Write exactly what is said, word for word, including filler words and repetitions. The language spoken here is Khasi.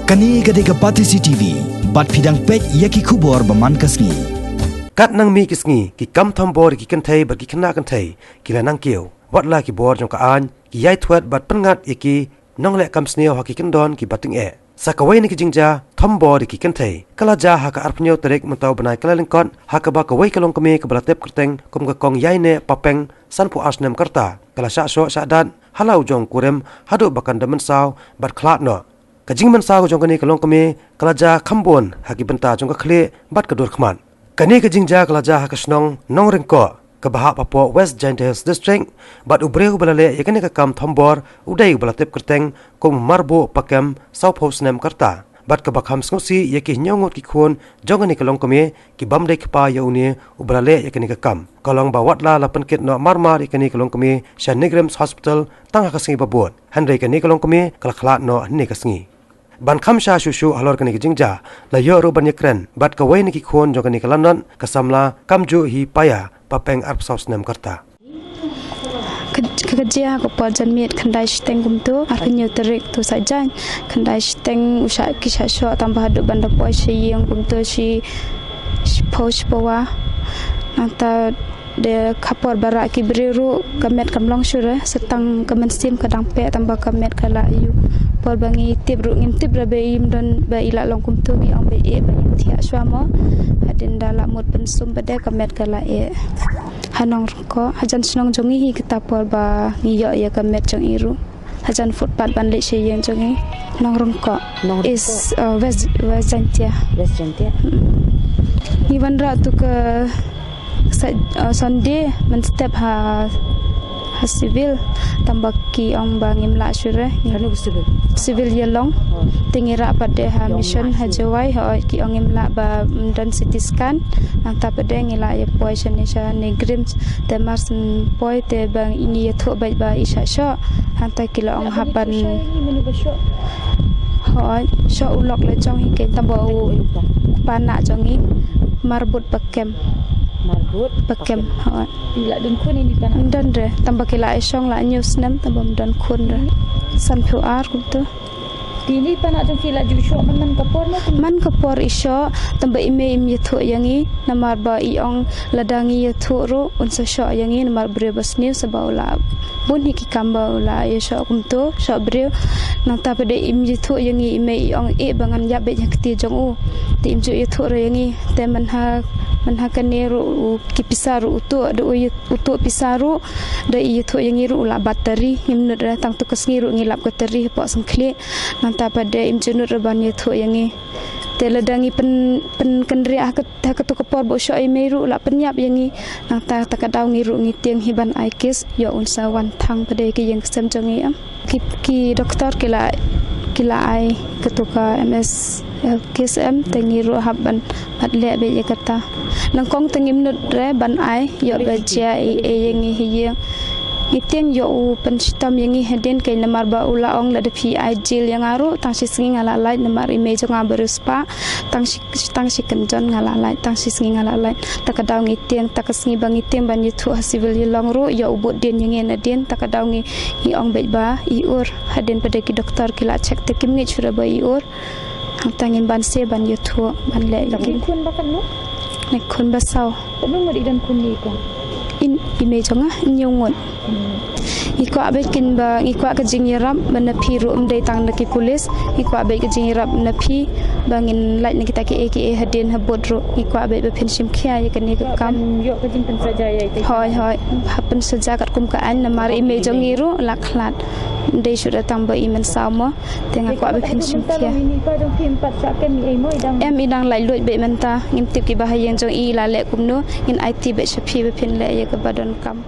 Kane ka dei ka Batesi T V, bad phi dang peit ïa ki khubor ba man ka sngi. Katba nang mih ki sngi, ki kam thombor ïa ki kynthei bad ki khynnah kynthei ki la nang kiew. Wat la ki bor jong ka aiñ ki ïai thwet bad pynngat ïa ki nongleh kam sniew ha ki kyndon kiba tyngeh. Sa kawei na ki jingjia thombor ïa ki kynthei ka la jia ha ka arphew hynñiew tarik mynta u bnai Kyllalyngkot, ha kaba kawei ka longkmie kaba la tip kyrteng kum ka Kong Ïaineh Papeng, sanphew ar snem ka rta, ka la shah shoh shah dat ha la u jong u kurim haduh ba kan da mynsaw bad khlad noh. Ka jingmynsaw jong kane ka longkmie ka la jia kham bun ha ki bynta jong ka khlieh bad ka dur khmat. Kane ka jingjia ka la jia ha ka shnong Nongryngkoh, kaba hap hapoh West Jaintia Hills District, bad u briew uba la leh ïa kane ka kam thombor u dei uba la tip kyrteng kum u Marbuh Pakem, sawphew snem ka rta, bad kaba kham sngewsih ïa ki hynñiew ngut ki khun jong kane ka longkmie, ki bym dei kpa ïa une uba la leh ïa kane ka kam. Ka long ba wat la la pynkit noh marmar ïa kane ka longkmie sha NEIGRIHMS Hospital tang ha ka sngi ba bud, hynrei kane ka longkmie ka la khlad noh hynne ka sngi. Ban kham shah shuh shuh halor kane ka jingjia, la ïoh ruh ban ïakren bad kawei na ki khun jong kane ka lanot, ka samla Kamjuhi Paya Papeng, arphew saw snem ka rta. Ka, ka, ka jia ka por janmiet khyndai shiteng kumto, arphew hynñiew tarik to Saitjaiñ. Khyndai shiteng u shah, ki shah shoh tang ba haduh ban da poi sha ïing kumto shi, shiphew shiphew wa. Nangta de ka por ba rah ki briew ruh ka met kam long shuh re, sa tang ka mynsiem ka dang peh tang ba ka met ka la ïoh. Por ba ngi tip ruh ngim tip re ba im don ba i la long kumto, ngi ong ba i eh ba im thiah shuwa mo. Hadien da la mut pynsum ba de ka met ka la eh. Ha Nongryngkoh, hajan shnong jong ngi hi kata por ba ngi ïoh ïa ka met jong i ruh. Hajan footpath ban leit sha ïing jong ngi. Nongryngkoh. Nongryngkoh. Is, uh, West, West Jaintia. West Jaintia. Mm. Ngi wanrah tu ka sa-, uh, Sunday mynstep ha, ha civil. Tang ba ki ong ba ngim lah shuh re. Kano ka civil? Civil Ïalong. Oh. Te ngi rah pat de ha Ïalong mission ha Jowai, hooid, ki ong ngim lah ba, mm, don C T scan. Nangta pat de ngi lah ïa poi shane sha NEIGRIHMS. Te mar shen poi te ba ngi ïathuh beit ba i shah shoh. Hangta ki la ong hap ban. Hooid, shoh u lok la jong hi, keiñ tang ba u kpa nah jong i, Marbuh Pakem. Marbuh Pakem, hooid. Ym don re, tang ba ki la ai shong la hynñiew snem, tang ba ym don khun re. Sanphew ar kumto. Te i pa nah jong phi la ju shoh man, man ka por mo? Man ka por i shoh, tang ba i mei im ïathuh ïa ngi, namar ba i ong lada ngi ïathuh ruh un sa shoh ïa ngi, namar briew ba sniew sa ba u la bun hi ki kam ba u la ïa shoh kumto, shoh briew. Nangta pat de im ïathuh ïa ngi i mei, i ong eh ba ngan ïap beit ha kti jong u. Te im ju ïathuh ruh ïa ngi, te man ha, man ha kane ruh u, ki pisa ruh u tuh, da u ïa, u tuh pisa ruh, da i ïathuh ïa ngi ruh u la bat tari, ngim nud re, tang tu ka sngi ruh ngi lap ka tari hapoh syngkhlieh. Nangta pat de im ju nud re ban ïathuh ïa ngi. Te lada ngi pyn, pynkynriah ha ka, ha katu ka por ba u shoh i mei ruh u la pynïap ïa ngi. Nangta ta ka daw ngi ruh ngi tieng hi ban ai case, ïoh un sa wan thang pat de ki ïing ki sem jong ngi em. Ki, ki doktor ki la, ki la ai katu ka M S L case em, te ngi ruh hap ban, ban leh beit ïa kata. Nyngkong te ngim nud re ban ai, ïoh ba jia ei ei ïa ngi ha ïing. Ngi tieng ïoh u pynshitom ïa ngi hadien, keiñ namar ba u la ong lada phi ai jail ïa nga ruh, tang shi sngi nga la lait, namar i mei jong nga briew spah, tang shi, tang shi kynjon nga la lait, tang shi sngi nga la lait. Ta ka daw ngi tieng, ta ka sngi ba ngi tieng ban ïathuh ha civil Ïalong ruh, ïoh u bud dien ïa ngi nadien, ta ka daw ngi, ngi ong beit ba i ur, hadien pat de ki doktor ki la check te kim ngeit shuh re ba i ur. Hangta ngin banse ban ïathuh, ban leh ïa ki. Ki khun ba katno? Ki khun ba saw. Katno ngut i don khun ïa i kong? I, i mei jong nga, hynñiew ngut. Hmm. Ngi kwah beit kin ba, ngi kwah ka jingïarap, ba na phi ruh ym dei tang na ki pulit. Ngi kwah beit ka jingïarap na phi, ba ngin lait na kita kiei kiei hadien habud ruh. Ngi kwah beit ba phin shim khia ïa kane ka kam. Ban ïoh ka jingpynsaja ïa ita. Hooid, hooid. Ha pynsaja katkum ka aiñ, namar i mei jong ngi ruh la khlad. Ym dei shuh da tang ba i mynsaw mo. Te nga kwah ba phin shim khia. Em, i dang laitluid beit mynta, ngim tip kiba ha ïing jong i la leh kumno, ngin aiti beit sha phi ba phin leh ïa kaba donkam.